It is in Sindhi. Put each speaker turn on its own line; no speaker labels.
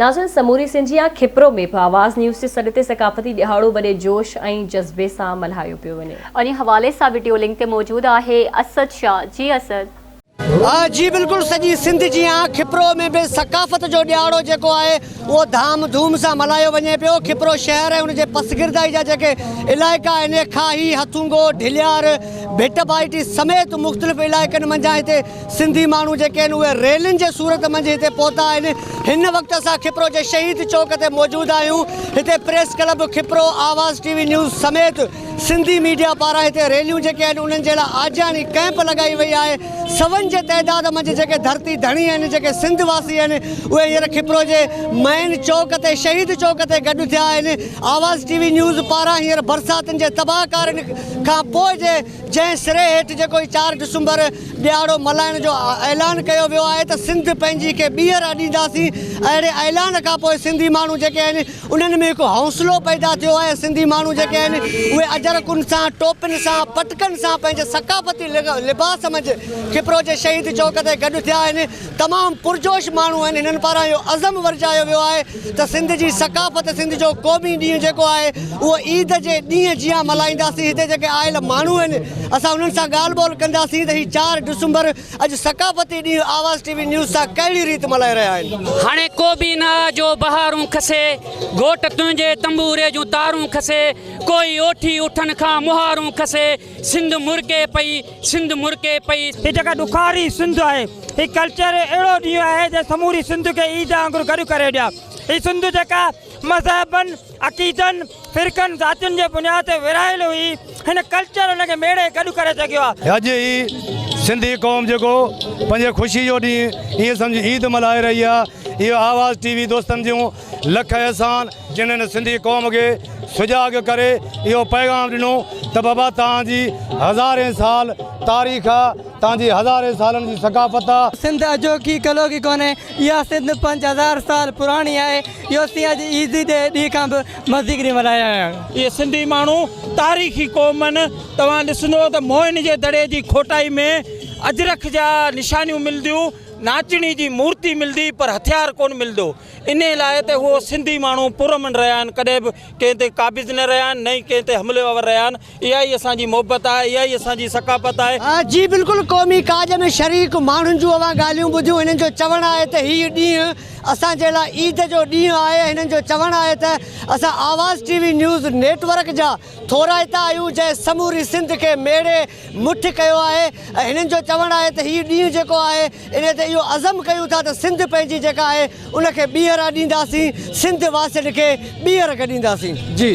ناظرين سموري سنڌ جيان کپرو ۾ به آواز نيوز جي سڏ تي ثقافتي ڏهاڙو وڏي جوش ۽ جذبي سان ملهايو پيو وڃي.
انهي حوالي سان وڊيو لنڪ تي موجود آهي اسد شاهه جي اسد.
جي بلڪل سڄي سنڌ جيان کپرو ۾ به ثقافت جو ڏهاڙو جيڪو آهي اهو ڌام ڌوم سان ملهايو وڃي پيو کپرو شهر ۽ ان جي پسگردائي جا جيڪي علائقا آهن کاهي هٿونگو ڍليار ڀٽ ڀائٽي سميت مختلف علائقن منجهان هتي سنڌي ماڻهو جيڪي آهن اهي ريلين جي صورت منجهه هتي پهتا آهن. هن وقت اسان کپرو جي شهيد چوڪ تي موجود آهيون. هتي press club Khipro, Awaz T V news سميت سنڌي ميڊيا پاران هتي ريليون جيڪي آهن انهن جي لاء آجياڻي ڪئمپ لڳائي وئي آهي. سون جي تعداد منجهه جيڪي ڌرتي ڌڻي آهن جيڪي سنڌ واسي آهن اهي هينئر کپرو جي مين چوڪ تي شهيد چوڪ تي گڏ ٿيا آهن. آواز ٽي وي نيوز پاران هينئر برساتن جي تباهه ڪارين کان پوء جي جنهن سري هيٺ جيڪو هي چار ڊسمبر ڏهاڙو ملهائڻ جو اعلان ڪيو ويو آهي ته سنڌ پنهنجي کي ٻيهر اڏينداسين اهڙي اعلان کان پوء سنڌي ماڻهو جيڪي آهن انهن ۾ هڪ حوصلو پيدا ٿيو آهي سنڌي ماڻهو جيڪي آهن اهي اجرڪن سان ٽوپين سان پٽڪن سان پنهنجي ثقافتي لباس منجهه کپرو جي شهيد چوڪ تي گڏ ٿيا آهن تمام پرجوش ماڻهو آهن هنن پاران اهو عزم ورجايو ويو آهي ته سنڌ جي ثقافت سنڌ جو قومي ڏينهن جيڪو آهي اهو عيد جي ڏينهن جيان ملهائينداسين هتي جيڪي آيل ماڻهو آهن اسان انهن سان ڳالهه ٻولهه ڪنداسين ته هي چار ڊسمبر اڄ ثقافتي ڏينهن آواز ٽي وي نيوز سان ڪهڙي ريت ملهائي رهيا آهن.
هاڻي ڪو به نه آ جو بهارون کسي، گهوٽ تنهنجي تنبوري جون تارون کسي، ڪوئي اوٺي اٺن کان مهارون کسي، سنڌ مرڪي پئي، سنڌ مرڪي پئي.
هي جيڪا ڏکاري سنڌ آهي، هي ڪلچر اهڙو ڏينهن آهي جنهن سموري سنڌ کي عيد وانگر گڏ ڪري ڏيا. هي سنڌ جيڪا مذهبن، عقيدن، فرقن، ذاتين جي بنياد تي ورهايل هئي، هن ڪلچر ان کي ميڙي گڏ ڪري سگهيو آهي.
اڄ هي سنڌي قوم جيڪو پنهنجي خوشي جو ڏينهن ائين سمجهه عيد ملهائي رهي آهي، اهو آواز ٽي وي دوستن جون لک احسان جن هن سنڌي قوم کي سجاڳ ڪري اهو پيغام ڏنو ته بابا توهان جي هزارين سال تاريخ آ، توهان جي هزارين سالن جي ثقافت آ.
سنڌ اڄوڪي ڪلهوڪي ڪونهي، اها سنڌ 5000 سال پراڻي آهي، اهو اسين اڄ عيد جي ڏينهن کان به مزي ڪري ملهائي رهيا آهيون.
اهي سنڌي ماڻهو تاريخي قوم آهن، توهان ڏسندو ته موهن جي دڙي جي کوٽائي ۾ اجرڪ جا نشانيون ملنديون، ناچڻي جي مورتي ملندي پر هٿيار ڪونه ملندو. انهيء لاء ته اهو سنڌي ماڻهو پرامن رهيا آهن، ڪڏهن به ڪنهن تي قابض نه رهيا آهن، نه ئي ڪنهن تي حملي آور رهيا آهن. اها ئي اسان جي محبت آهي، اها ئي اسان جي ثقافت آهي.
جي بلڪل قومي ڪاڄ ۾ شريڪ ماڻهن جون اوهان ڳالهيون ٻڌيون هنن جو چوڻ آهي ته هي ڏينهن اسان جي لاء عيد جو ڏينهن آهي هنن جو چوڻ آهي ته اسان Awaz T V news network جا ٿورائتا آهيون جنهن سموري سنڌ کي ميڙي مٺ ڪيو آهي ۽ هنن جو چوڻ آهي ته هي ڏينهن جيڪو آهي انهي تي اهو عزم ڪيون ٿا ته سنڌ پنهنجي جيڪا آهي ان کي ٻيهر اڏينداسين سنڌ واسين کي ٻيهر گڏينداسين جي.